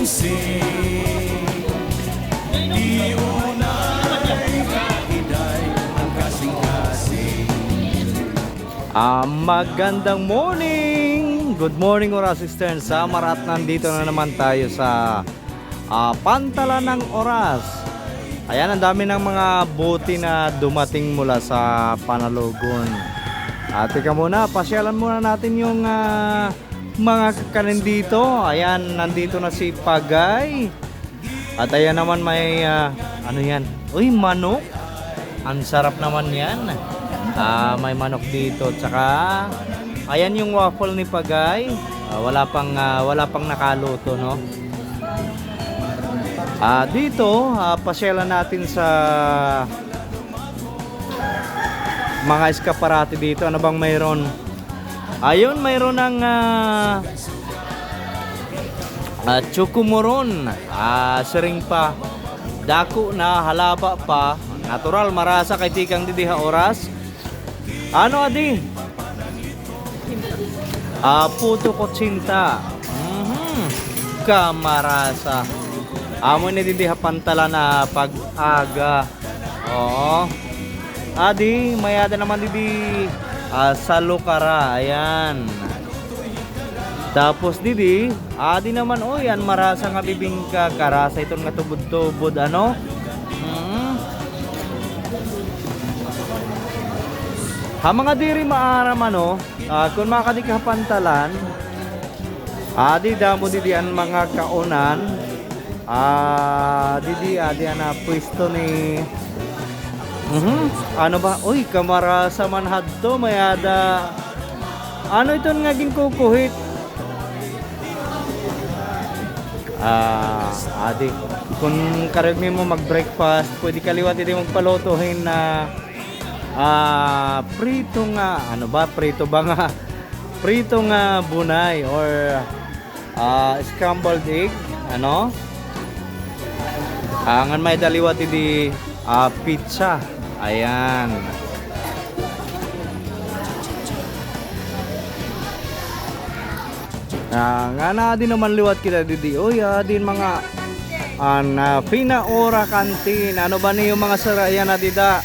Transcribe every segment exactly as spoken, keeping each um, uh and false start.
Ah, magandang morning! Good morning, Oras Eastern Samar, at nandito na naman tayo sa, ah, Pantalan ng Oras. Ayan, ang dami ng mga bote na dumating mula sa Panalogon. Ah, teka muna, pasyalan muna natin yung, ah, mga kakanin dito. Ayan, nandito na si Pagay. At ayan naman may, ah, ano yan? Uy, manok. Ang sarap naman yan. Ah, may manok dito. Tsaka, ayan yung waffle ni Pagay. Ah, wala pang, ah, wala pang nakaluto, no? Ah, dito, ah, pasyalan natin sa mga eskaparate dito. Ano bang mayroon? Ayun, mayroon ng, ah, ah, chocomoron. Ah, siring pa. Dako na, halaba pa. Natural, marasa kay tikang didi ha Oras. Ano, adi? Ah, puto kutsinta. Mhm. Kamarasa. Amo ni didi ha Pantalan na pag-aga. Oo. Adi, may-ada naman didi, ah, salukara. Ayan. Tapos didi, adi naman, oy, an marasa nga bibingka, karasa iton nga tubod-tubod, ano? Mm. Ha mga diri maaram, ano, ah, kun makadi ka ha Pantalan, adi damo didi an mga kaunan. Ah, didi, adi an, ah, pwesto ni, mhm, ano ba? Uy, kamarasa man hadto, may-ada. Ano iton nga ginkukuhit? Ah, adi, kun karuyag nimo mag-breakfast, pwede ka liwat didi magpaluto hin, ah, ah, prito nga, ano ba? Prito ba nga? Prito nga bunay or ah, scrambled egg, ano? Ah, ngan may-ada liwat didi, ah, pizza. Ayan. Ah, ngan adi naman liwat kita didi. Uy, adi an mga, an, ah, Fina Ora Canteen. Ano ba niyo mga sir? Ayan na dida.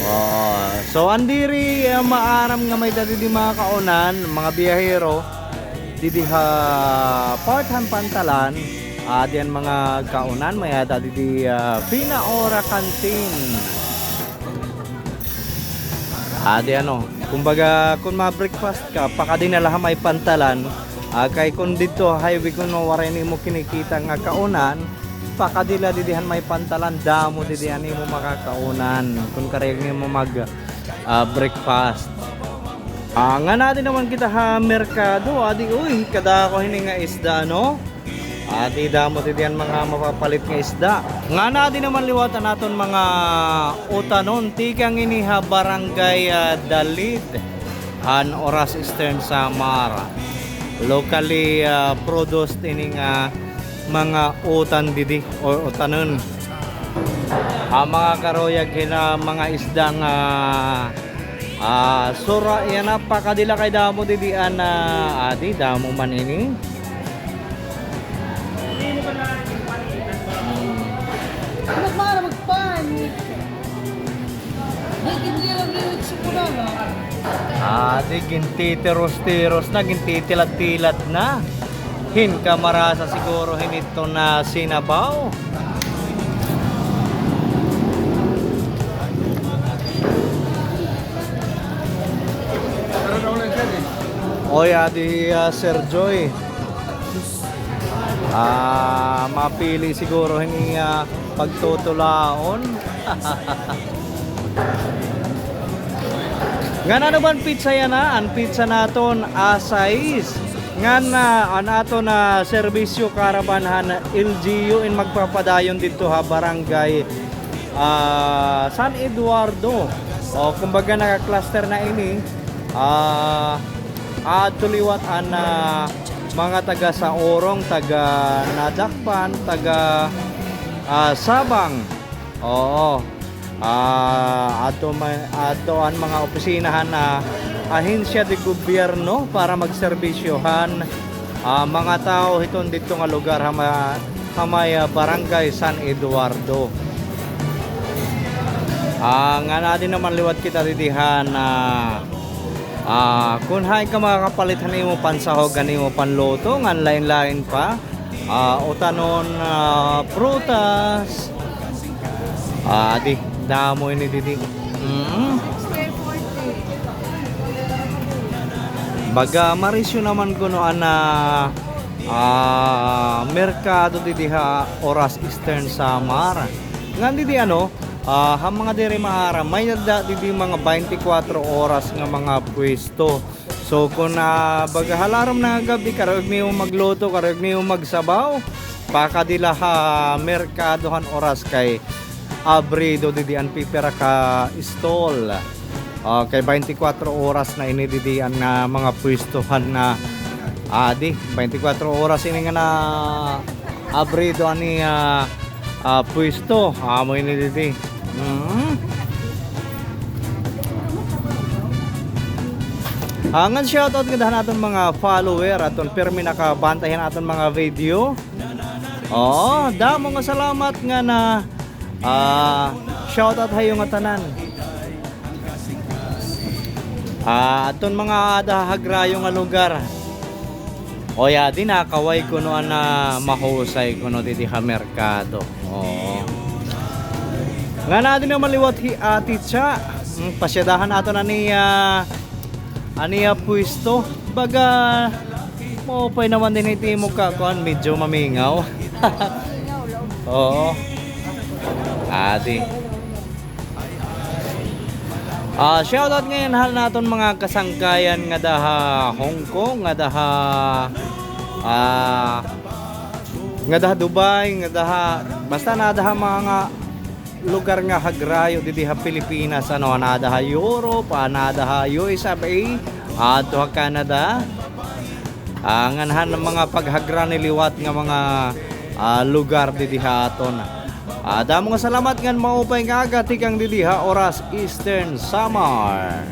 Oh, so an diri, ah, maaram nga may-ada didi mga kaunan, mga biyahero, didi ha part han Pantalan, adi an mga kaunan, may-ada didi, ah, Fina Ora Canteen. Adi ano, kumbaga, kun ma-breakfast ka, pakadi na la ha may Pantalan, ah, kay kun didto ha highway, kun waray nimo kinikita nga kaunan, pakadi la didi han may Pantalan, damo didi an imo makakaunan kun karuyag nimo mag, ah, breakfast. Ah, ngan adi naman kita ha merkado, adi, uy, kadako hini nga isda, no? Adi, damo didi an mga mapapalit nga isda. Ngan adi naman liwat an aton mga utanon, tikang ini ha Barangay, ah, Dalid, han Oras, Eastern Samar. Locally, ah, produced ini nga mga utan didi or utanon. Ah, mga karuyag hin, ah, mga isda nga, ah, sura, yana, pakadi la kay damo didi an, ah, adi, damo man ini. Ano ba, magpan? Adi, gintitiros-tiros na, gintitilad-tilad na. Hin kamarasa siguro hin ito na sinabaw. Oy, adi, ah, Sir Joy. Ah, mapili siguro hini, ah, pagtutulaon. Ngan ano ba an pizza yana? An pizza naton, a sais. Ngan, ah, an aton, ah, serbisyo caravan han L G U in magpapadayon didto ha barangay, ah, San Eduardo. O, kumbaga, naka-cluster na ini. Ah, Adto liwat an, ah, mga taga Saurong, taga Nadakpan, taga, ah, Sabang. Oo. Ah, adto ma-, adto an mga opisina han, ah, ahensya de gobyerno para magserbisyo han, ah, mga tawo hiton didto nga lugar ha ma-, ha may, ah, Barangay San Eduardo. Ah, ngan adi naman liwat kita didi han, ah, kon hain ka makakapalit han imo pansahog, han imo panluto, ngan lain-lain pa. Ah, utanon, ah, prutas. Ah, adi, damo ini didi. Mm. Baga marisyo naman kuno an, ah, merkado didi ha Oras, Eastern Samar. Ngan didi ano, ah, ha mga diri maaram, may-ada didi mga baynte kwatro oras nga mga pwesto. So, kon, ah, baga ha larom na nga gab-i, karuyag nimo magluto, karuyag nimo magsabaw, pakadi la ha merkado han Oras kay abrido didi an pipira ka stall. Ah, kay baynte kwatro oras na ini didi an, ah, mga pwestohan na, adi, baynte kwatro oras ini nga naabrido an iya, ah, pwesto. Amo ini didi. Mm. Ah, ngan shoutout ngada han aton mga follower, aton pirmi nakabantay han aton mga video. Oo, damo nga salamat ngan, ah, shoutout ha iyo ngatanan. Ah, aton mga aada ha Hagrayo nga lugar. Oy, adi, nakaway kuno an, ah, mahusay kuno didi ha merkado. Oo. Ngan adi naman liwat hi Ate Cha. Hmm, pasyadahan naton an iya, an iya pwesto. Baga, maupay naman dinhi it imo ka-, kuan, medyo mamingaw. Oo. Adi. Ah, shoutout ngay-an han aton mga kasangkayan ngada ha Hong Kong, ngada ha, ah, ngada ha Dubai, ngada ha, basta nada ha mga lugar nga hagrayo didi ha Pilipinas, ano, nada ha Europe, ah, nada ha U S of A, adto ha Canada. Ah, ngan han mga paghagrani liwat nga mga, ah, lugar didi ha aton. Ah, damo nga salamat ngan maupay nga aga tikang didi ha Oras, Eastern Samar.